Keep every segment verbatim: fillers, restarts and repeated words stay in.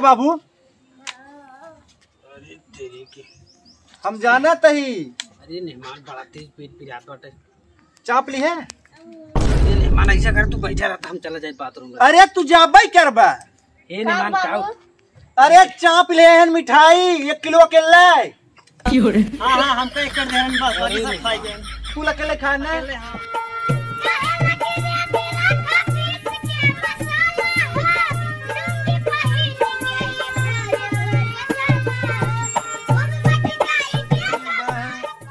बाबू। अरे तेरी के। हम जानत ही। अरे मेहमान बड़ा तेज पेट पिरात बाटे। चाप ली है? अरे मेहमान ऐसा कर, तू बैठा रहता, हम चला जाए बाथरूम में। अरे तू जाबे करबा। ए मेहमान का चाप। अरे चाप ले हन मिठाई एक किलो के लाई। हाँ, हाँ, हमका एक कर दे हन बस, बाकी सब खाई जाए। तू अकेले खाना? अकेले, हाँ।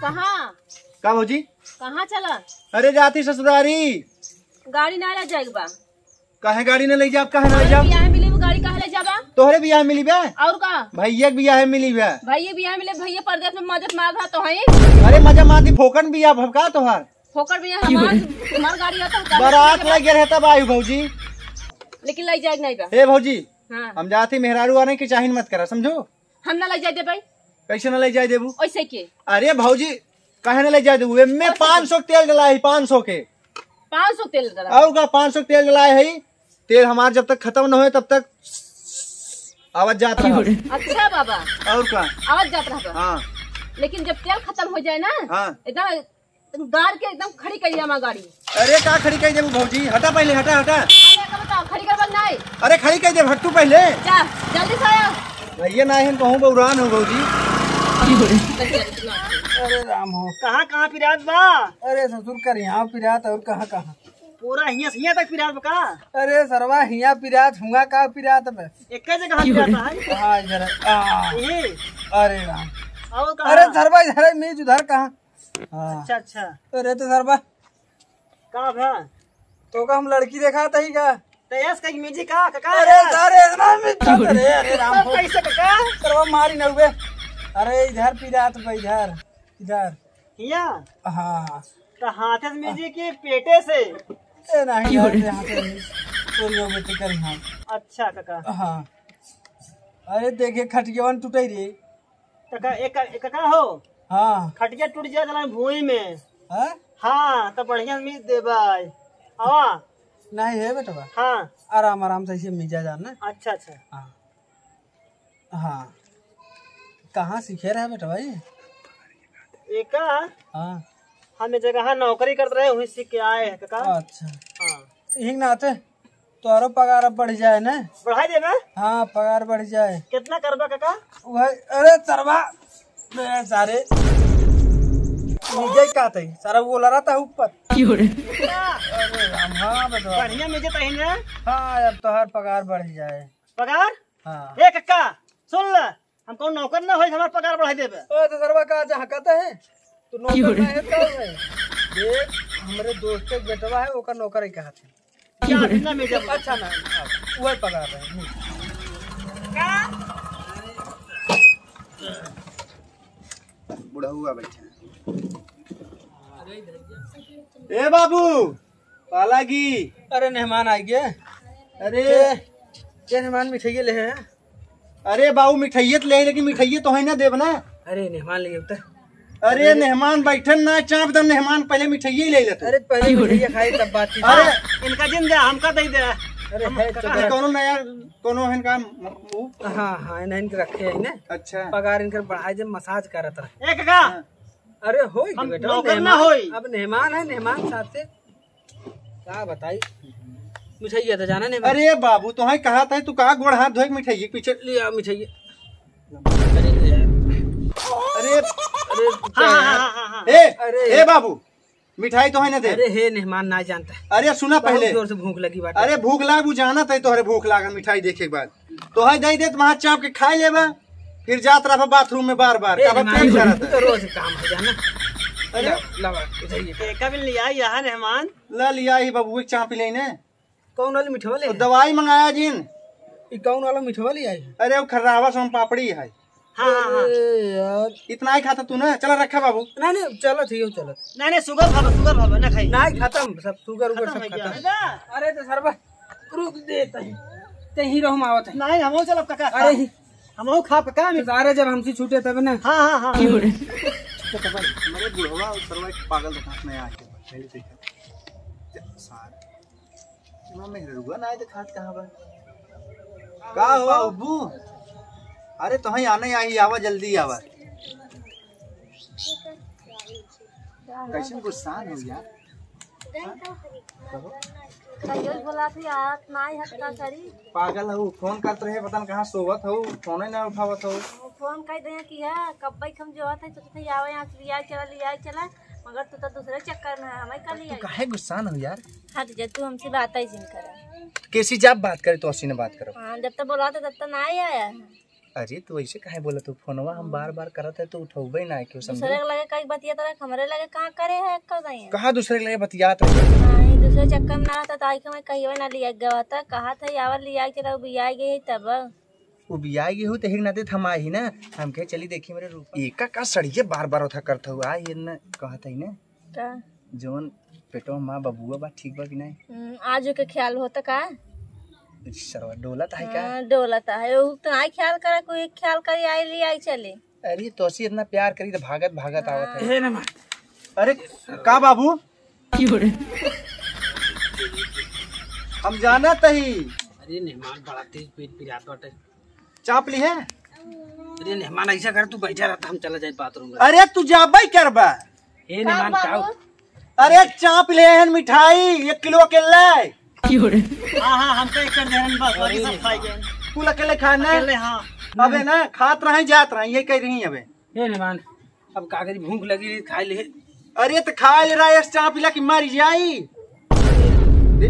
कहाँ? का भौजी? कहाँ चला? अरे जाती ससुरारी। गाड़ी ना ले जाएगा बा। काहे गाड़ी न ले जाब, काहे न ले जाब? बियाह मिली, वो गाड़ी काहे ले जाबा? तोहरे बियाह मिली बे? और का? भैया के बियाह मिली बे। भैया बियाह मिले, भैया परदेश में मजत मार रहा तो है। अरे मजा मार दी, फोकट बियाह भब का तोहार? फोकट बियाह हमार, हमार गाड़ी आता है, बारात लग गया रहता बायू भौजी। लेकिन ले जाए नहीं बा। हे भौजी, हाँ। हम जाती मेहरारू आने की चाहिन मत करा, समझो? हम ना ले जाए दे भाई। कैसे ना ले जाए देबू? ऐसे के? अरे भौजी, काहे ना ले जाए देबू? एमे पाँच सौ के तेल डला है, पाँच सौ के। पाँच सौ तेल डला? और का, पाँच सौ के तेल डला है। तेल हमार जब तक खत्म न होए तब तक आवाज जात रहा। अच्छा बाबा। और का? आवाज जात रहा बा। हाँ। लेकिन जब तेल खत्म हो जाए ना, हाँ। एकदम गाड़ के एकदम खड़ी कर दिया हमार गाड़ी। अरे का खड़ी कर देबू भौजी? हटा पहले, हटा, हटा। अरे का बताओ, खड़ी कर बल नहीं। अरे खड़ी कर दे, हट तू पहले। जा, जल्दी से आया। भैया ना है, कहूँ बौरान हो भौजी। अरे राम हो, कहाँ, कहाँ पिरात बा? अरे ससुर कर यहाँ पिरात और कहाँ, कहाँ? पूरा हियाँ से हियाँ तक पिरात बा का? अरे सरवा हियाँ पिरात, हुआ का पिरात बा? एक जगह पिरात है। हाँ, इधर है। आ। यही? अरे राम। और कहाँ? अरे सरवा इधर है, मेज उधर कहाँ? हाँ। अच्छा, अच्छा। अरे तो सरवा। का भा? तो का हम लड़की देखा था ही का? तो यस कहीं मिजी का, का, का अरे यार? सारे इतना मिज जात रे, अरे राम तो हो। कैसे का? सरवा मारी न हुए। अरे इधर पिरात बा, इधर, इधर। हिया? हाँ। तो हाथे से मिजी की पेटे से? ए नहीं यार, यहाँ से नहीं। चोरी हो गई तो करी हाँ। अच्छा काका। हाँ। अरे देखे खटियावन टूटे रे। काका, एक, एक काका हो। हाँ। खटिया टूट जाए चला भुई में। हाँ? हाँ, तो बढ़िया मिज देबै। आवा। नहीं है बेटवा। हाँ। आराम, आराम से ऐसे मिजा जाना। अच्छा, अच्छा। हाँ। हाँ। कहाँ सीखे रहे बेटवा ये? एका? हाँ। हम ए जगह नौकरी करत रहे, वहीं सीख के आए हैं काका। अच्छा। हाँ। यही नाते तोहरो पगार अब बढ़ जाए ना। बढ़ाई देबे? हाँ, पगार बढ़ जाए। कितना करबा काका? वही, अरे सरवा, बे सारे, नीचे का तई, सारा वो लड़ा था ऊपर। अरे राम, हाँ बेटवा। बढ़िया मिजे तही ना। हाँ, अब तोहार पगार बढ़ जाए। पगार? हाँ। ए काका, सुन ले, हम कौन नौकर ना होई, हमार पगार बढ़ाई देबे। ओ, तो सरवा का जहाँ कहता है, तू नौकर ना है, का है? देख, हमरे दोस्त के बेटवा है, ओकर नौकर ही कहत है। जा, बिना में जा। अच्छा ना, हाँ, वही पगार रहे। बुढ़ऊ बैठे हैं। ए बाबू, पालागी। अरे मेहमान आ गए। अरे। के, के मेहमान मिठाइये ले हैं? अरे बाबू, मिठाइये तो ले, लेकिन मिठाइये तो है ना देब ना। अरे मेहमान ले उतर। अरे अरे। मेहमान बैठन ना, चाप दम मेहमान, पहले मिठाइये ही ले ले तू। अरे पहले मिठाइये खाए तब बातचीत। अरे। इनका जिन दे, हमका दे दे। अरे हम है तो अरे, कौनो नया, कौनो है इनका, वो? हाँ, हाँ, इन्हें इनके रखे हैं ना। अच्छा। पगार इनकर बढ़ाए दे, मसाज करत रहे। ए काका। हाँ। अरे होई हम बेटा, नौकर ना मेहमान, होई। अब मेहमान है, मेहमान साथ से का बताई? मिठाइया तो जाना नहीं। अरे बाबू, तोहे कहा था, तू कहा गोड़ हाथ धोए के मिठाइये के पीछे? लिया मिठाइया। अरे, अरे, अरे, हाँ, हाँ, हाँ, हाँ, हाँ। ए, अरे। ए बाबू, मिठाई तोहे ना दे। अरे हे, मेहमान ना जानता। अरे सुना बहुत पहले। जोर से भूख लगी बाटे। अरे भूख लाग, उ जानत है तोहरे भूख लागल मिठाई देखे के बाद। तोहे दे देत, वहाँ चाप के खाए लेबा, फिर जात रहबा बाथरूम में बार बार। ए, का बा, मेहमान, पेट भरत है। तो रोज काम है जाना। अरे। ला, ला, इधर ये। एका भी लिया यहाँ मेहमान। ला लिया ही बाबू, एक चाप ले ने। कौन वाली मिठवा ले? तो दवाई मंगाया जिन। ई कौन वाला मिठवा ले आई? अरे वो खर्रावा सोन पापड़ी है। हाँ, हाँ, हाँ। अरे यार। इतना ही खाता तू ना, चला रखा बाबू। नहीं, नहीं, चलत ही, चलत। नहीं, नहीं, sugar बाबा, sugar बाबा, ना खाई। नहीं, खत्म, सब sugar उगर खत्म सब हो गया। खत्म। अरे तो सरबा, रुक दे तही। ते ही रहो, हम आवत है। नहीं, हमहू चलब काका। अरे ही। हमहू खाब काका, हम तो सारे जब हमसे छूटे तब ना। हाँ, हाँ, हाँ। छूटे तब। हमारे बुढ़वा और सरवा के पागल दिखात नहीं आके पहले देखा। सारे। इमा मेहरुआ ना आए तो खात कहाँ बा? का हो अब्बू? अरे तोहई आने आही, आवा जल्दी आवा। कैसन गुस्सान हो यार? हाँ? कहो। कहियो बोला थी, आत नाई हट का करी। पागल हो, फोन करत रहे, पता न कहाँ सोवत हो, फोन ही ना उठावत हो। फोन कह दे कि है, कब्बे के हम जो आते, तो थे आवे, यहाँ से लिया चला, लिया चला, मगर तू तो दूसरे चक्कर में है, हमें कल तू लिया। काहे गुस्सान हो यार? हट जा, तू हमसे बात ही जिन कर। कैसी जब बात करे तो असी ने बात करो। हाँ, जब तक बोला था तब तक ना ही आया है। अरे तू ऐसे काहे बोलत हो? फोनवा हम बार बार करत है तो उठौबे ना, क्यों समझे? दूसरे के लगे कई बतियात रहे, हमरे लगे कहाँ करे है, कब नहीं है? कहाँ दूसरे के लगे बतियात रहे? हाँ, ये दूसरे चक्कर में ना रहता तो आई के मैं कहियो ना लिया गवा था, कहा था यावर लिया के रहो, बिया गई तब। वो बिया गई हो तो हिर नाते थमा ही ना, हम कहे चली देखी मेरे रूप। एका का सड़िए बार बार उठा करत हो, आ ये न कहत है ना। का? जवन पेटवा माँ बबुआ बा, ठीक बा कि नहीं? हम्म, आज के ख्याल होता का? सरवा डोलत है का? हाँ, डोलत है। उ तो आई ख्याल करा, कोई ख्याल करी, आई ली, आई चले। अरे, तोसी इतना प्यार करी तो भागत, भागत आवत है। हे नमा। अरे, का बाबू? की हो रे? हम जानत ही। अरे, मेहमान बड़ा तेज पेट पिरात बाटे। चाप ली है? अरे मेहमान, ऐसा कर, तू बैठा रहता, हम चला जाए बाथरूम में। अरे तू जाबे करबा? ए मेहमान, का चाप? बाबू? अरे चाप ले हन मिठाई, एक किलो अकेला। की हो रे? हाँ, हाँ, हमको एक कर दे हन बस, बाकी सब खाई गए। कुल अकेले खाना? अकेले, हाँ। अबे ना, खात रहे, जात रहे, ये कह रही अबे। ए मेहमान, अब का करी, भूख लगी, खा ले। अरे तो खा ले रहा है, चाप ला कि मर जाई। दे,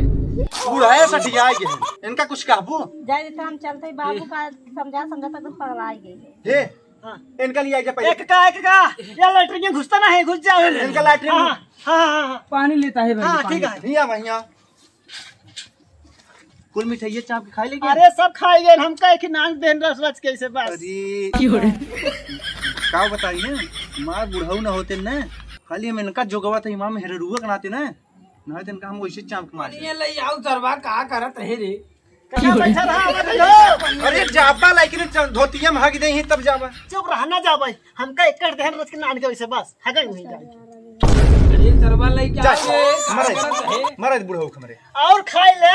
बुढ़ाए सठियाए गए हैं। इनका कुछ कहबू? जाए देता हम चलते ही बाबू का समझा समझा तक पगला गए हैं। हे, हाँ। इनका लिया जा पहले। एक का, एक का, या लैट्रिन में घुसता ना है, घुस जाओ। इनका लैट्रिन में। हाँ, हाँ, हाँ, हाँ। पानी लेता है भाई, हाँ, पानी। ठीक है। हिया, हिया। कुल मिठाइये चाप के खाए लेके? अरे सब खाए गए, हमका एक ही नाक देन रस रच के इसे बस। अरे की हो रे? का बताई ना, मार बुढ़ऊ ना होते ना, खाली हम इनका जोगवा था इमाम हेररुआ के नाते ना, ना तो इनका हम वैसे चाप के मार ये ले आओ सरवा, का करत रहे रे? कहाँ बैठा रहा, बैठा रहो। अरे जाबा लेकिन च-, धोतिया में हग दे ही तब जाबा। चुप रहा ना जाबा, हमका एक कर देन रच के नान के वैसे बस, हगे नहीं जाए। अरे सरवा लेके जा, आओ रे, मरे, का करत रहे? मरे बुढ़ऊ हमरे। और खाई ले,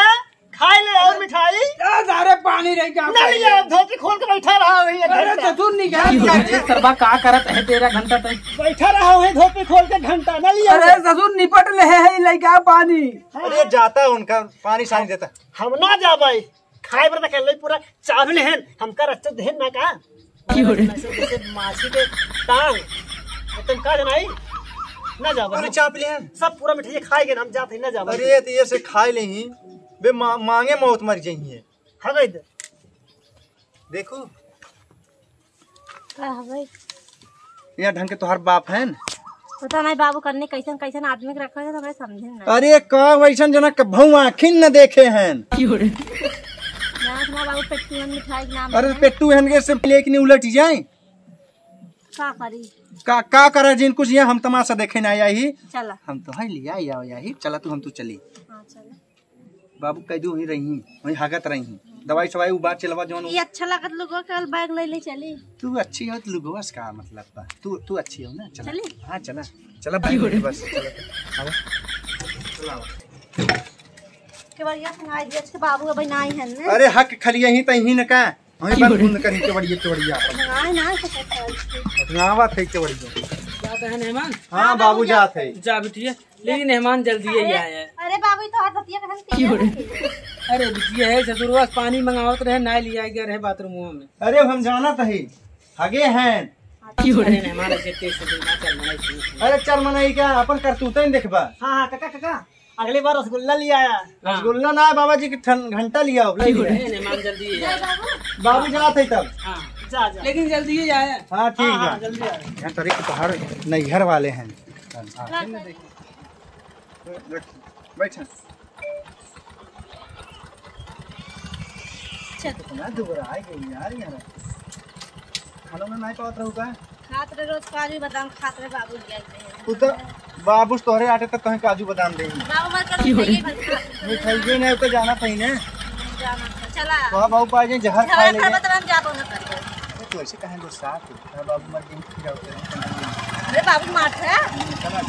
खाई ले और मिठाई। जा, जा रे, पानी रह गया। ना लिया, धोती खोल के बैठा रहा वही एक अरे घंटा। ससुर निकाल। अरे सरबा का करत है तेरह घंटा तक? बैठा रहा वही धोती खोल के घंटा, ना लिया। अरे ससुर निपट ले है लइका पानी। अरे जाता उनका पानी सानी देता। हम ना जाबे, खाए बर तक ले पूरा चावल है, हमका रच्चा देन ना का? की हो रे? जैसे, जैसे माछी के टांग। तुम का जनाई? ना जाबे। अरे चाप ले हैं। सब पूरा मिठाई खाए गए, हम जात ही ना जाबे। अरे तो ये से खाए ले ही। बे मा-, मांगे मौत मर जाइए। हाँ गई दे। देखो। का है भाई? ये ढंग के तोहर बाप है न? पता नहीं बाबू करने कैसन कैसन आदमी के रखा है, तो हमें समझे नहीं। अरे का वैसन जना कभू आँखिन न देखे हैं। की हो रे? यहाँ से बाबू पेट्टू हन मिठाई के नाम अरे है। पेट्टू हन के से लेके नहीं उलट जाए। का करी? का, का करा जिन कुछ ये हम तमाशा देखे ना आया ही। चला। हम तो है लिया या, या ही। चला तू, हम तू चली। हाँ, चला। बाबू कह दू वहीं रही, वहीं हागत रही। दवाई सवाई उबार चलवा जौन। ये अच्छा लागत लोगों के बैग ले ले चली। तू अच्छी हो तो लोगों से का मतलब बा? तू, तू अच्छी हो ना, चला। चली? हाँ, चला। चला बैग ले बस, चला। आवा। चला आवा। केवड़िया सुनाई दिया, इसके बाबू अबे ना आई है ना। अरे हक खलिया ही तई ही न का। वहीं की बात बोले? बंद करी केवड़िया, केवड़िया। ना, ना, तो पता है। आवत है केवड़िया। जात है मेहमान? हाँ, हाँ, बाबू बाबू जात है। जा बिटिया, लेकिन मेहमान जल्दी ही अरे, आया है। अरे बाबू, ये तो हाथ बतिया कहन की हो रे? अरे बिटिया है, ससुरवा से पानी मंगावत रहे, ना लिया गया रहे बाथरूम में। अरे हम जानत ही, हगे हैं। की हो रे? अरे मेहमान ऐसे तेज से ना चल, मना इसमें। अरे चल मना ही क्या, अपन करतूते ही देखबा। हाँ, हाँ, काका, काका। अगली बार रसगुल्ला लिया आया। हाँ। रसगुल्ला ना, बाबा जी के ठन-, घंटा लिया हो, ले लिया। ए, मेहमान जल्दी ही आया। बाबू जात है तब। हाँ। जा, जा। लेकिन जल्दी ही आया। हाँ, ठीक हाँ, बा। हाँ, जल्दी आया। यहाँ तरीके तो हर नैहर वाले हैं। हाँ। बैठा। चल। कितना दुबरा आ गई यार, यहाँ खाना उना नहीं पावत रहू का? खात रहे रोज काजू बादाम खात रहे बाबू जी आए थे। तू तो बाबू तोहरे आटे तक कहीं काजू बादाम दे। बाबू मर कर की हो रही? मिठाई नहीं तो जाना था इन्हें। जाना था, चला। तो बाबू पा जाए जहर खा ले। खबर तो हम जाबो ना करबो। तू ऐसे कहें गुस्सा तू? बाबू मर गए फिर आओ। अरे बाबू मार है। चला।